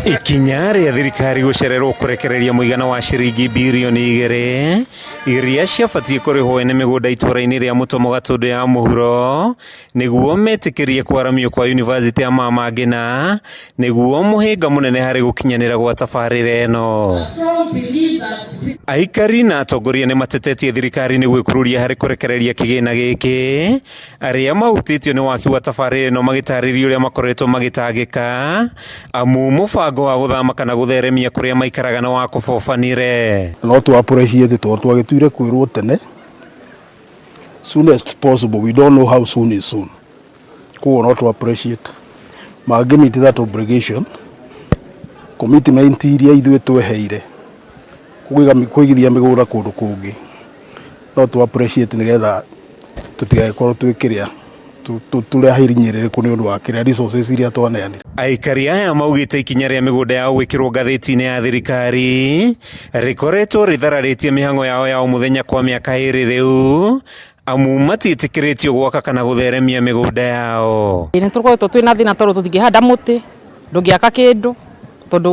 Ikinya rĩa thirikari gũcererwo kũrekereria mũigana wa ciringi birioni 2 iria ciabatiĩ kũrĩhwo ene mĩgũnda itũra-inĩ rĩa Mũtomo Gatũndũ ya mũhuro nĩguo metĩkĩrie kwaramio kwa yunivasĩtĩ ya Mama Ngina nĩguo mũhĩnga mũnene harĩ gũkinyanĩra gwa tabarĩra ĩno. Aikari na atongoria nĩ matetetie thirikari nĩ gwĩkururia harĩ kũrekereria kĩgĩna gĩkĩ arĩa mahutĩtio nĩ waki wa tabarĩra ĩno magĩtarĩria ũrĩa makoretwo magĩtangĩka amu mũbango wa gũthama kana gũtheremia kũrĩa maikaraga nĩ wa kũbobanire. No tũ appreciate tondũ twagĩtuire kwĩrwo tene, soonest possible. We don't know how soon is soon. Koguo no tũ appreciate mangĩ meet that obligation, commitment iria ithuĩ tweheire kũigithia mĩgũnda kũndũ kũngĩ. No tũ appreciate nĩgetha tũtigagĩkorwo twĩ kĩrĩa tũrĩ ahinyĩrĩrĩku nĩ ũndũ wa kĩrĩa resources iria twaneanire. Aikari aya maugĩte ikinya rĩa mĩgũnda yao gwĩkĩrwo ngathĩti-inĩ ya thirikari rĩkoretwo rĩthararĩtie mĩhang'o yao ya o mũthenya kwa mĩaka 2 rĩu amu matiĩtĩkĩrĩtio gwaka kana gũtheremia mĩgũnda yao. Nĩ tũkoretwo twĩna thĩna tondũ tũtingĩhanda mũtĩ, ndũngĩaka kĩndũ tondũ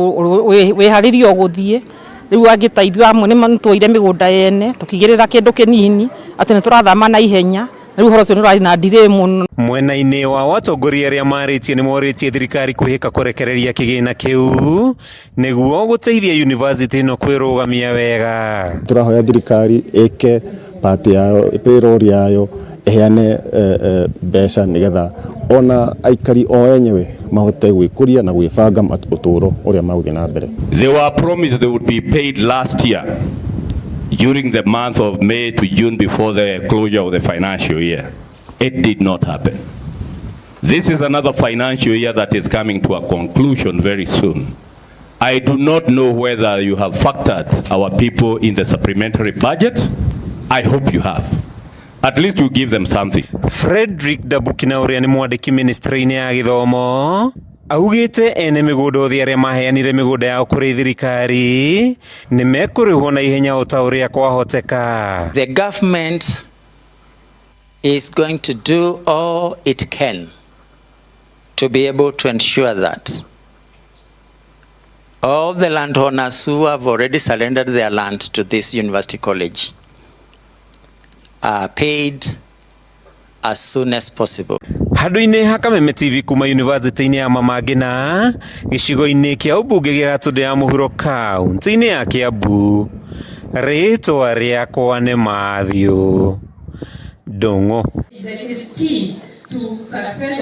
wĩharĩrie o gũthiĩ. Rĩu angĩteithio amwe nĩ tuoire mĩgũnda yene tũkĩigĩrĩra kĩndũ kĩnini atĩ nĩ tũrathama na ihenya. Rĩu ũhoro ũcio nĩ ũrarĩ na delay mũno. Mwena-inĩ wa atongoria arĩa marĩtie nĩ morĩtie thirikari kwĩhĩka kũrekereria kĩgĩna kĩu nĩguo gũteithia yunivasĩtĩ ĩno kwĩrũgamia wega. Tũrahoya thirikari ĩke part yayo, ĩplay role yayo, ĩheane mbeca nĩgetha ona aikari o enyewe mahote gwĩkũria na gwĩbanga ũtũũro ũrĩa magũthiĩ na mbere. They were promised they would be paid last year during the month of May to June before the closure of the financial year. It did not happen. This is another financial year that is coming to a conclusion very soon. I do not know whether you have factored our people in the supplementary budget. I hope you have. At least you give them something. Frederick Ndabukina ũrĩa nĩ mwandĩki ministry-inĩ ya gĩthomo augĩte ene mĩgũnda othe arĩa maheanire mĩgũnda yao kũrĩ thirikari nĩ mekũrĩhwo na ihenya o ta ũrĩa kwahoteka. The government is going to do all it can to be able to ensure that all the landowners who have already surrendered their land to this university college are paid as soon as possible. Handũ-inĩ ha Kameme TV kuma yunivasĩtĩ-inĩ ya Mama Ngina gĩcigo-inĩ kĩa ũmbunge gĩa Gatũndũ ya mũhuro kaunti-inĩ ya Kiambu, rĩtwa rĩakwa nĩ Matthew Ndung'u. Is key to success.